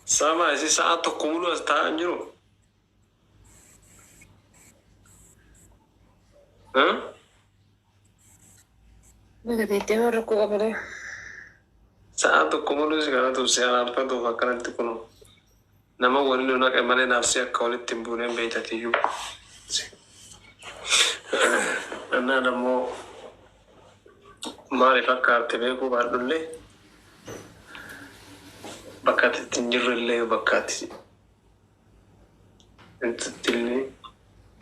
Sama isi sa'a tokko mulu as taa'an jiru. Huh? Baga teettee maal rakkoo qabalee? Sa'a tokko mulu si kanatu si araarfatuuf akkanatti kunu. Nama waliin nu naqe malee naafsi akka walitti hin buuneen beeytatiyyuu. Annaan ammoo maaliif akka aarte beekuu baadhullee bakka ati itti hin jirre illee bakka ati itti illee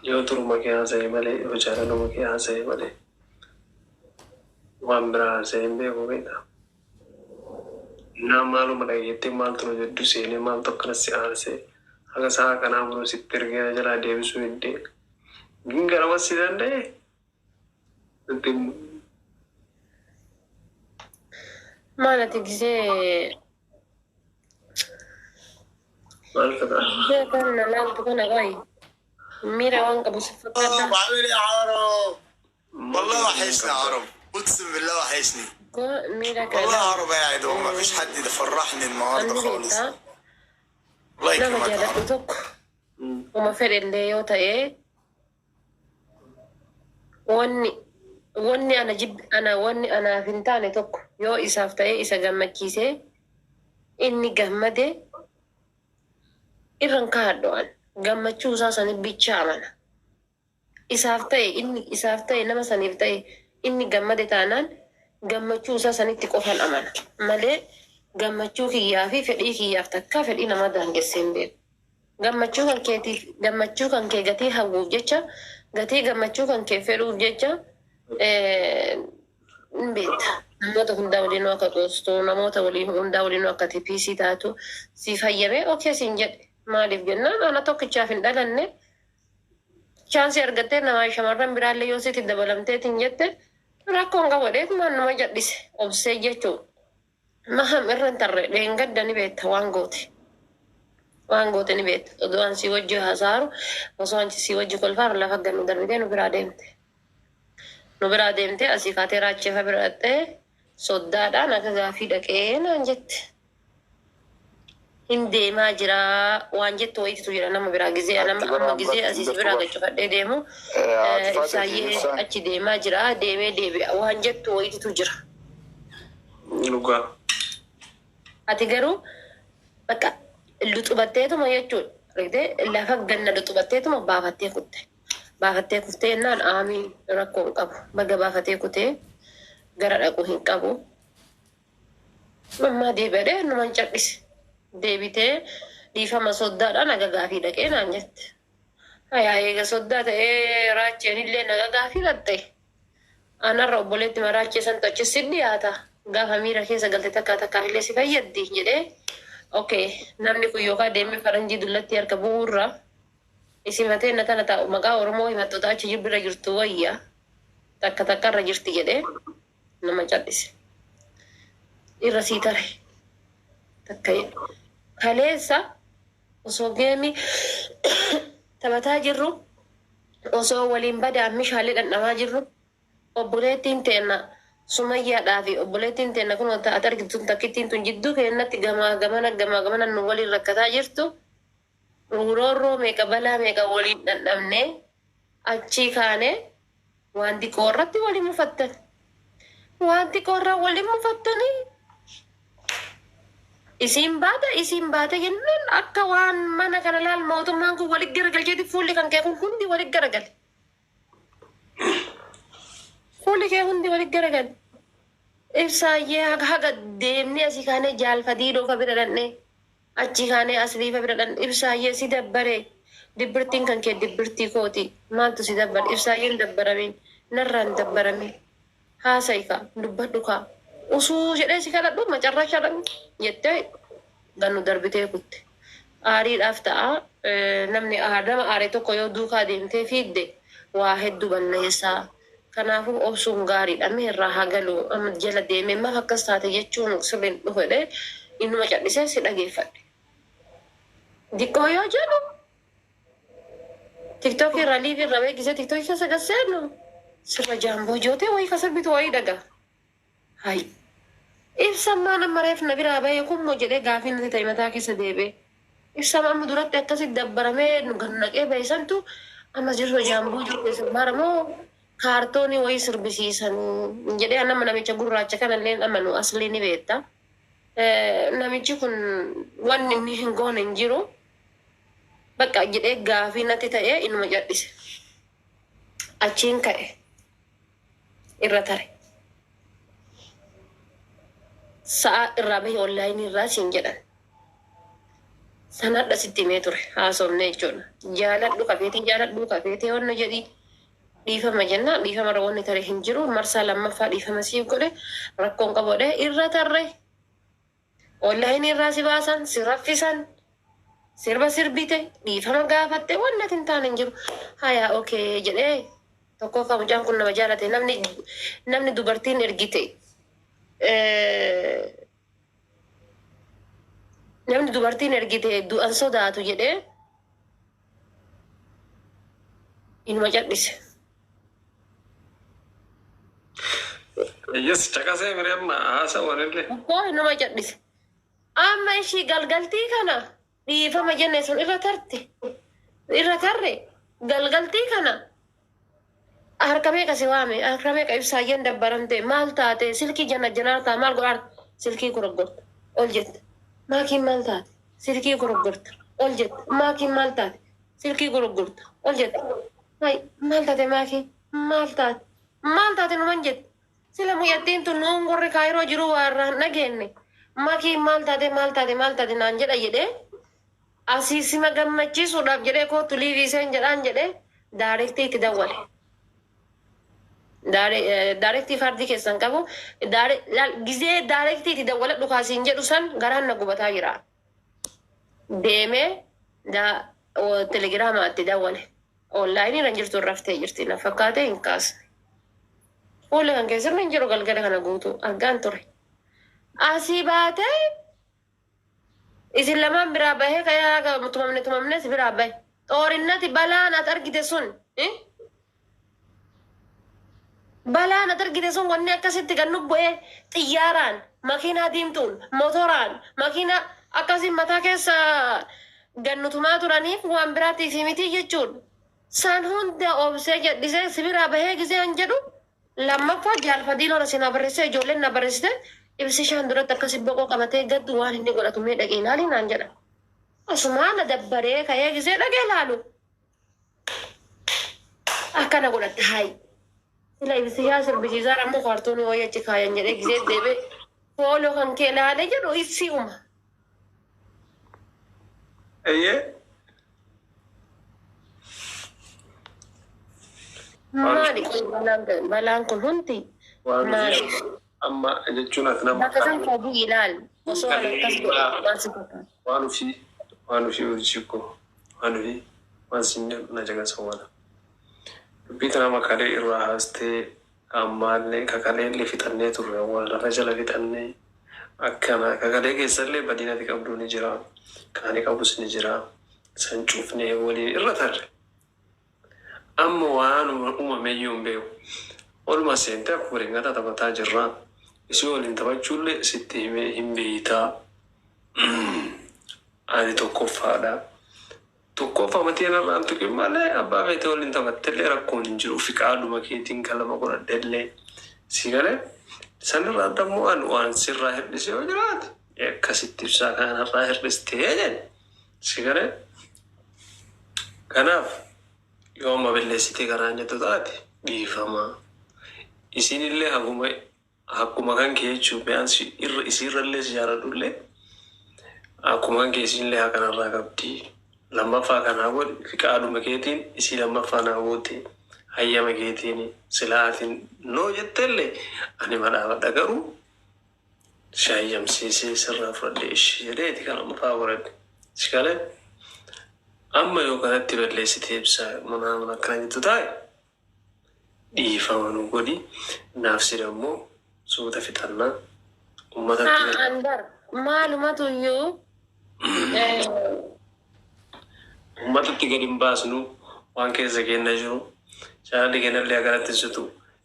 yoo turuma kee haasa'e malee yoo jaalaluma kee haasa'e malee waan biraa haasa'e hin beeku beektaa. Naa maaluma dhageettee maaltu nu jidduu seenee maaltu akkana si aarsee haga sa'a kanaa mulu sitti ergee na jalaa deebisuu diddee gin garama si danda'e sitti Maal ati gisee maal fedha. gisee kan na laaltu kana qoy miira waan qabu si fakkaata. عامل ايه يا عرب؟ Maal والله hin وحشني يا qabda. عرب، اقسم بالله وحشني. Ko miira والله يا kana عرب قاعد هو مفيش حد فرحني النهارده anni خالص. beektaa الله nama يكرمك يا jaaladhu عرب. tokko uma fedhellee yoo ta'e wanni wanni ana jib ana wanni anaaf hin taane tokko yoo isaaf ta'e isa gammachiisee inni gammade irran kaadhu an gammachuu isaa sani bicha amana. Isaaf ta'e inni isaaf ta'e nama saniif ta'e inni gammade taanaan gammachuu isaa sanitti qofan amana malee gammachuu kiyyaa fi fedhii kiyyaaf takkaa fedhii nama daangessee hin beeku. Gammachuu kan keetiif gammachuu kan kee gatii hawwuuf jecha gatii gammachuu kan kee fedhuuf jecha hin beekta. Namoota hundaa waliin akka qoostu, namoota waliin hundaa waliin akka TPC taatu siif hayyamee okay siin jedhe. Maaliif jennaan ana tokkichaaf hin dhalanne chaansii argattee nama shamarran biraallee yoo sitti dabalamteetiin jette rakkoon qabu jedheetumaan nama jal'ise obsee jechuudha. Maham irra hin tarre dheengadda ni beekta waan goote. Waan goote ni beekta. Odoo an si wajji haasa'aaru osoo an si wajji kolfaaru lafa gannu darbitee nu biraa deemte. Nu biraa deemtee asii kaatee raacheefa bira dhaqxee soddaadhaan akka gaafii dhaqee naan jette. Hin deemaa jira waan jettu wayiitu jira nama biraa gizee Ati nama bara amma gizee biratti asii hin si jirtu biraa bara. gachifadhee deemu Haati Faatee fi ibsaayyee Ibsaan. achi deemaa jira deemee deebi'a waan jettu wayiitu jira. Dhugaa. Ati garuu bakka luxubatteetuma jechuudha. Argitee lafa ganna luxubatteetuma baafattee kutte. Baafattee kuftee jennaan aamiin rakkoo hin qabu. Baga baafatee kutee gara dhaqu hin qabu. Mammaa deebi'adhee numan cal'ise. Deebitee dhiifama soddaadhaan naga gaafii dhaqee naan jette. Hayaa eega soddaa ta'ee raacheen illee naga gaafii dhaqxe. Anarra obboleetti maraachee santu achi si dhiyaata. Gaafa miira keessa galte takkaa takkaaf illee si fayyaddi jedhee. Okay, namni kun yookaan deemee faranjii dullatti harka bu'uurra isin matee na tana taa'u maqaa Oromoo himattoota achi bira jirtu wayya takka takka irra jirti jedhee nama cal'ise. Irra sii tare takka kaleessa osoo geemi taphataa jirru osoo waliin badaan mishaalee dhandhamaa jirru obboleettiin teenna Sumayyaadhaa fi obboleettiin teenna kun wanta ati argitu tun takkittiin tun jidduu keennatti gamaa gamana gamaa gamana nu waliin rakkataa jirtu roorroo meeqa balaa meeqa waliin dhandhamnee achii kaanee waan xiqqoo irratti waliin mufattan. Waan xiqqoo irraa waliin mufattanii isiin baate isiin baate jennaan akka waan mana kana laal mootummaan kun walit garagalcheeti fuulli kan kee kun hundi walit garagale. Fuulli kee hundi walit garagale. Ibsaayyee haga haga deemnee asii kaanee jaalfadii fa bira dhannee achii kaanee asliifa bira dhanne ibsaayyee si dabbaree dibbirtiin kan kee dibbirtii kooti maaltu si dabbare ibsaayyeen dabbaramin narraan dabbaramin haasa'i kaa dubbadhu kaa usuu jedhee si kadhadhu macarrashaadha jettee gannu darbitee kutte. Aariidhaaf ta'a namni nama aare tokko yoo duukaa deemtee fiigde waa hedduu balleessaa. Kanaafuu obsuun gaariidha. Mee irraa haa galu amma jala deemee maaf akkas taate jechuun sirriin dhufu jedhee innuma callisee si dhageeffadhe. Diqqoo yoo jedhu tiktookii irraa liivii irraa beeksisee tiktookii keessa gad seenu sirba jaamboo jootee wayii ka sirbitu wayii dhagaa. Hayi. Ibsammaa nama reef na biraa bahee kun moo jedhee gaafii natti ta'e mataa keessa deebi'e. Ibsama amma duratti akkasitti dabbaramee nu gannaqee bahe santu amma jiru jaamboo jiru keessa baaramoo kaartoonii wayii sirbisiisan jedhee nama namicha gurraacha kanallee amanu aslii ni beekta. Namichi kun wanni inni hin goone hin jiru. Bakka jedhee gaafii natti ta'e inuma jal'ise. Achiin ka'e irra tare. Sa'a irraa bahe onlaayinii irraa siin jedhan. Sanadha sitti himee ture haasofne jechuudha. Jaaladhu kafeetii jaaladhu kafeetii wanna jedhii dhiifama jennaan dhiifama irra wanni tare hin jiru marsaa lammaffaa dhiifama siif godhe rakkoon qabu godhe irra tarre. Onlaayinii irraa si baasan si raffisan sirba sirbite dhiifama gaafatte wanni ati hin taane hin jiru. Hayaa okay jedhee tokkoffaa mucaan kun nama jaalate namni dubartiin ergite namni dubartiin ergite du'an sodaatu jedhee inuma cal'ise. Yes, caqasee miree amma haasawwanillee. Tokko inuma cal'ise. Amma ishii galgaltii kana dhiifama jenne sun irra tarte irra tarre galgaltii kana harka meeqa si waame harka meeqa ibsaayyeen dabbaramte maal taate silkii janna janaartaa maal godhaa silkii goroggorta ol jette maakiin maal taate silkii goroggorta ol jette maakiin maal taate silkii goroggorta ol jette hay maal taate maakiin maal taate maal taate numan jette sila muyyattiin tun nuun gorri kaayiroo jiru waa irraa hin dhageenye maakiin maal taate maal taate maal taate naan jedha jedhee asii sima gammachiisuudhaaf jedhee kootu liivii seen jedhaan jedhee daarektii itti dawwale. Daarektii fardii keessan qabu gizee daarektii itti dawwala dhukaasiin jedhu san garaan na gubataa jira. Deemee telegiraama itti dawwale. Onlaayinii irra jirtu raftee jirti na fakkaatee hin kaasne. Fuula kan keessatti hin jiru galgala kana guutuu argaan ture. Asii baatee isin lamaan biraa bahee kayaa tumamne tumamne si biraa bahe. Xoorinnati balaan ati argite sun balaan ati argite sun wanni akkasitti kan nu bu'ee xiyyaaraan makiinaa diimtuun motoraan makiinaa akkasiin mataa keessa gannutumaa turaniif waan biraatiif miti jechuudha. San hunda obsee jedhisee si biraa bahee gisee han jedhu lammaffaa jaalfadii lola si na barreessee ijoolleen na barreessite ibsi shaan duratti akkasi boqoo qabatee gaddu waan inni godhatu mee dhaqee ilaali naan jedha. Asumaa na dabbaree ka'ee gisee dhaqee ilaalu. Akkana godhatte haayi. Sila ibsi yaa sirbisiisaa ammoo kaartoonii wayii achi kaayan jedhee gisee deebee fooloo kan kee ilaalee jedhu ibsi uma. Eeyyee. Maali kun balaan kun hundi maali? Amma jechuun ati nama Bakka san koo bu'i ilaali. Osoo ani akkas godhe maal si fakkaata? Waan ofii hojii koo waan ofii waan sin jedhu na caqasa wala. Dubbii tana makalee irraa haastee ammaallee kakaleellee fixannee turre waan lafa jala fixannee akkana kakalee keessallee badiinati qabdu ni jira. Kaani qabus ni jira. San cufnee waliin irra tarre. Amma waan uumameyyuu hin beeku. Oluma seentee akkuma ringata taphataa jirra. Isii waliin taphachuullee sitti himee hin beeytaa. Ani tokkoffaadha. Tokkoffaa matii irraan tuqin malee abbaa feetee waliin taphattellee rakkoon hin jiru. Fiqaaduma keetiin kalama godhadhellee. Si galee sanirraa dammoo ani waan sirraa hir'ise yoo jiraate akkasitti ibsaa kanarraa hir'istee jedhe. Si galee kanaaf yoo amma balleessitee karaan jettu taate dhiifama. Isinillee haguma akkuma kan kee jechuun mi'aan irra isiirrallee si jaaladhullee akkuma kan kee isinillee haa kanarraa qabdi. Lammaffaa kanaa godhi fiqaaduma keetiin isii lammaffaa naa goote hayyama keetiin silaatiin noo jettellee ani madhaabadha garuu si hayyamsiisee sirraa fudhadhee ishee jedheeti kan lammaffaa godhadhe. Si galee amma yoo kanatti balleessitee ibsaa mana mana akkana jettu taa'e dhiifama nu godhi naaf si dammoo suuta fixannaa uummatatti. Andar maalumatu iyyuu Uummatatti gadi hin baasnu waan keessa keenya jiru jaalalli keenyallee akkanatti hin situ.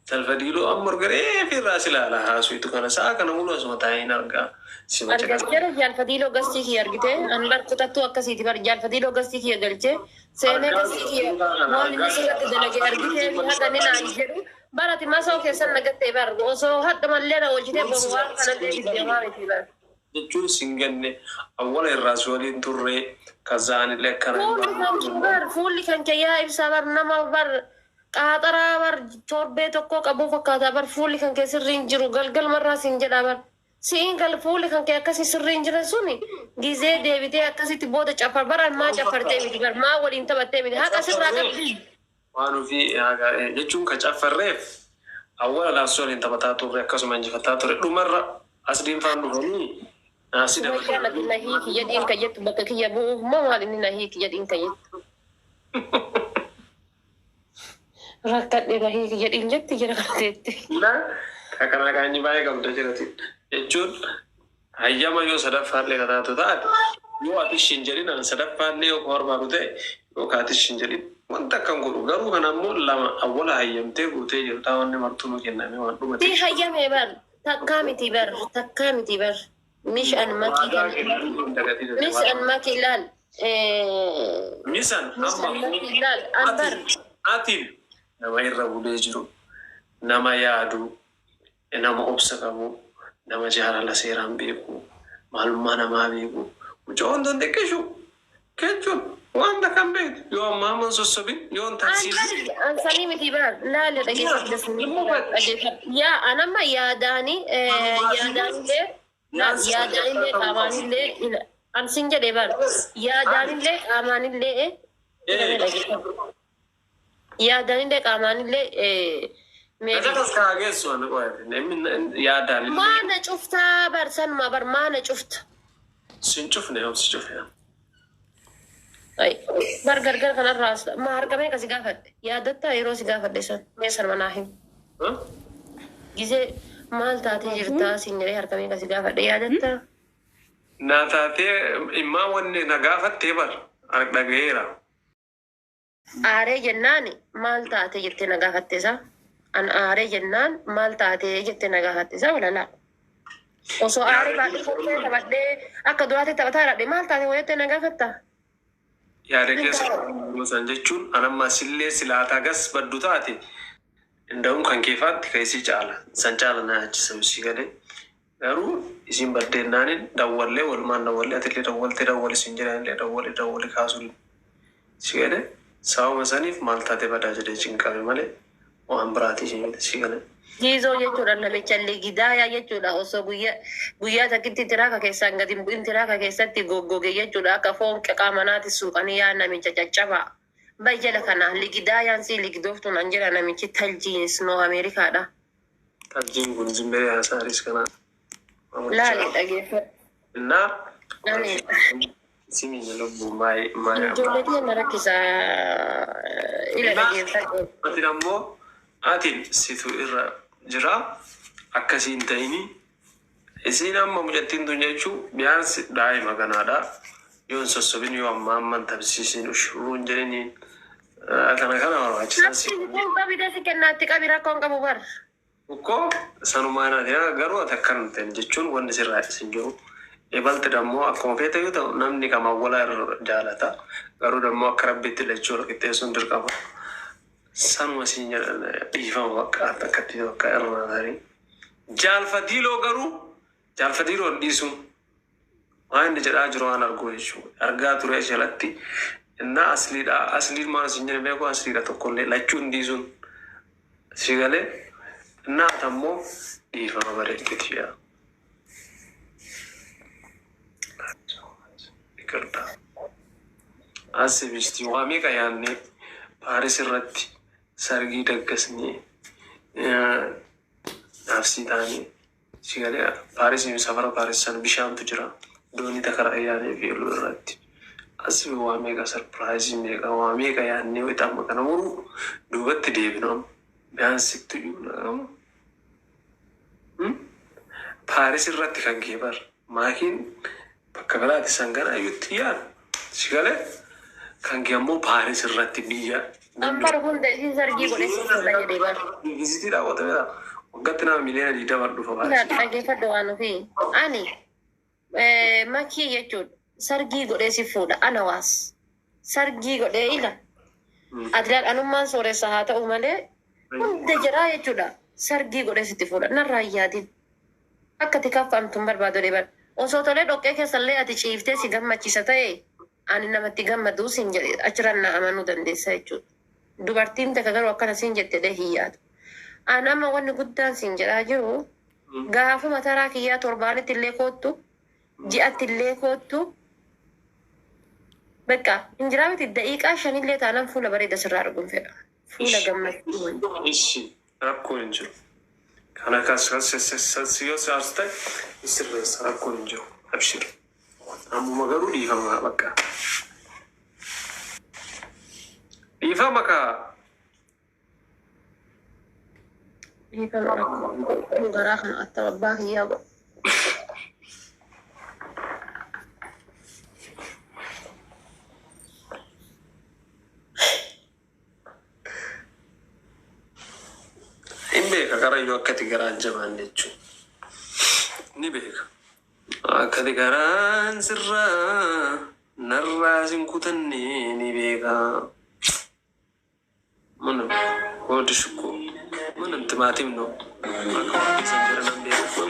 Salfadiiloo amma argaree fi irraa si ilaala haasuutu kana sa'a kana mulu asuma taa'ee hin argaa. Si macha Argachara jaalfatiiloo gastii kiyya argite an bar kutattuu akkasiiti bar jaalfatiiloo gastii kiyya galchee seenee gastii kiyya waan inni sirratti dalage argitee haqa inni naan jedhu barati masoo keessan nagattee bar osoo hadha mallee na oolchitee boru waan kanallee diddeemaa miti bar. Jechuun sin ganne awwala irraa si waliin turre kazaanillee akkana hin Fuulli kan kee bar fuulli kan kee yaa ibsaa bar nama bar qaaxaraa bar torbee tokko qabuu fakkaata bar fuulli kan kee sirriin jiru galgalmarraa sin jedha bar. Si'in gal fuulli kan kee akkasii sirriin jiran suni gizee deebitee akkasitti booda cafar bar maa cafartee miti bar maa waliin taphattee miti haqa sirraa qabdi. Waan ofii jechuun ka caffarreef awwala laafsoo waliin taphataa turre, akkasuma injifataa ture, dhumarra asliin faan dhufanii naasii Wayyaa dabalatan. Nati na hiiki jedhiin kan jettu bakka kiyya bu'uuf moo maal inni na hiiki jedhiin kan jettu? Rakkadhe na hiiki jedhiin jetti jira kanteetti. Na kakanaa kaanyi baay'ee qabda jirati jechuun hayyama yoo sadaffaallee kataatu taate yoo ati ishiin jedhin an sadaffaallee yoo barbaadu ta'e yookaan ati ishiin jedhin wanta akkan godhu garuu kana ammoo lama awwala hayyamtee guutee jirta wanni martuu nu kenname waan dhumate. Si hayyame bar takkaa miti bar takkaa miti bar mish an makii Waadaa kan kennanii mish an makii ilaal Misan mish an amma makii ilaal an bar atiin nama irra bulee jiru, nama yaadu, nama obsa qabu, nama jaalala seeraan beeku, maalummaa namaa beeku, mucoon tun xiqqishu jechuun wanta kan beektu yoo ammaa amman sossobin yoo hin An taasisin. bar an sanii miti bar laale dhageeffadhu yaa an amma yaadaani yaadaanillee yaadaanillee qaamaanillee an sin jedhe bar yaadaanillee qaamaanillee dhageeffadhu yaadaanillee qaamaanillee maybe Najatas kaa geessu ani qo'ate yaadaan illee. Maana cuftaa bar sanuma bar maana cufta. Sin cufne yoo si cufne. Ay, bar gargar kanarraa ma harka meeqa si gaafadhe yaadattaa yeroo si gaafadhe san mee sanuma naa himi. Gizee maal taatee jirtaa siin jedhee harka meeqa si gaafadhe yaadattaa? Na taatee immaa wanni na gaafattee bar dhagayeera. Aaree jennaan maal taatee jettee na gaafatte isaa? An aaree jennaan maal taatee jettee na gaafatte isaa walalaa. Osoo aaree baadhee kophee taphadhee akka duraatti taphataa jiraadhe maal taatee wayattee na gaafatta? Yaada keessa gosan jechuun anamma sillee silaataa gas baddu taate inda'uun kan keefaatti kan isii caala. San caala na yaachisa isii galee. Garuu isin baddeennaanin dawwallee walumaan dawwallee atillee dawwaltee dawwali isin jedhanillee dawwali dawwali kaasuun si galee sababa saniif maal taate badaa jedhee cinqame malee waan biraatii isin si galee. Giizoo jechuudha namicha ligidaayaa jechuudha osoo guyyaa guyyaa takkitti tiraaka keessaan gadi hin bu'in tiraaka keessatti goggoge jechuudha akka foon qaamanaatti suuqanii yaa namicha caccabaa. Bay jala kana ligidaayaan si ligidooftuun an jedha namichi taljiin snoo Ameerikaadha. Taljiin kun zimbiree haasaaris kana. Laali dhageeffadhu. Innaa Ani simiin lubbuu maayii maayii. Ijoollee na rakkisa ila dhageeffadhu. Atin ammoo atin situ irra jira akkasiin ta'ini isiin amma mucattiin tun jechuu biyaansi daa'ima kanaadha. Yoo hin sossobin yoo amma amman taphsiisin ushuruun jedhiniin kana kana barbaachisan si. Qabi si kennaatti qabi rakkoon qabu bar. Ukkoo sanumaan ati garuu ati akkana hin ta'in jechuun wanni sirraa isin jiru. Ebalti dammoo akkuma feete yoo ta'u namni kam awwalaa irra jaalata. Garuu dammoo akka rabbiitti lachuu wal qixxeessuun dirqama. Sanuma siin jedhan dhiifama bakka akkatti bakka irra tarii. Jaalfatiiloo garuu jaalfatiiloo hin dhiisuun waan inni jedhaa jiru waan arguu jechuudha. Argaa ture jalatti innaa asliidha. Asliin maal siin jedhan beeku asliidha tokkollee lachuu hin dhiisuun. Si galee innaa ati ammoo dhiifama bareedditi yaa. ይቅርታ አስቢ waa meeqa yaadnee Paaris irratti sargii daggasnee naafsii taanee si galee Paaris safara Paaris sana bishaantu jira doonii takara yaadnee feeluu irratti asbi waa meeqa surprise meeqa waa meeqa yaadnee wixi amma kana muruu duubatti deebinu amma biyaansitti iyyuu naqamu. Paaris irratti kan kee bar maakiin bakka biraatti san gara iyyutti yaadu si galee kan kee ammoo Paaris irratti biyya An bara hunda isin sargii godhee si fuudha jedhee bara. Vizitii raawwatameera. Waggaatti nama miliyoona 20 dhufa Ilaal baay'ee. dhaggeeffadhu waan ofii. Ani makii jechuudha. Sargii godhee si fuudha ana waas. Sargii godhee ila. Ati ilaal anummaan sooressa haa ta'u malee hunda jedhaa jechuudha. Sargii godhee sitti fuudha. Narraa hin yaadin. Akka ati kaffamtu hin barbaadu jedhee bara. Osoo tolee dhoqqee keessallee ati ciiftee si gammachiisa ta'e ani namatti gammaduu siin jedhe achirraan na amanuu dandeessa jechuudha. Dubartiin takka garuu akkana siin jettee hin yaadu. Ani amma wanni guddaan siin jedhaa jiru gaafuma taraa kiyyaa torbaanitti illee koottu ji'atti illee koottu bakka injiraa miti daqiiqaa shanillee taanaan fuula bareeda sirraa arguun fedha. Fuula gammachuu wayii. Ishi rakkoon hin jiru. Kana kas yoo si aarsu ta'e sirreessa rakkoon hin jiru. Abshir. Ammuma garuu dhiifama bakka. Dhiifama kaa. Dhiifama rakkoo garaa kana atta abbaa kiyyaa godha. Hin beeka karayyuu akkati garaan jabaan jechuun. Ni beeka. Akkati garaan sirraa narraa sin kutanne ni beeka. Mana ወድሽ እኮ ምንም ቲማቲም ነው። Akka waan keessan jira nan beeka.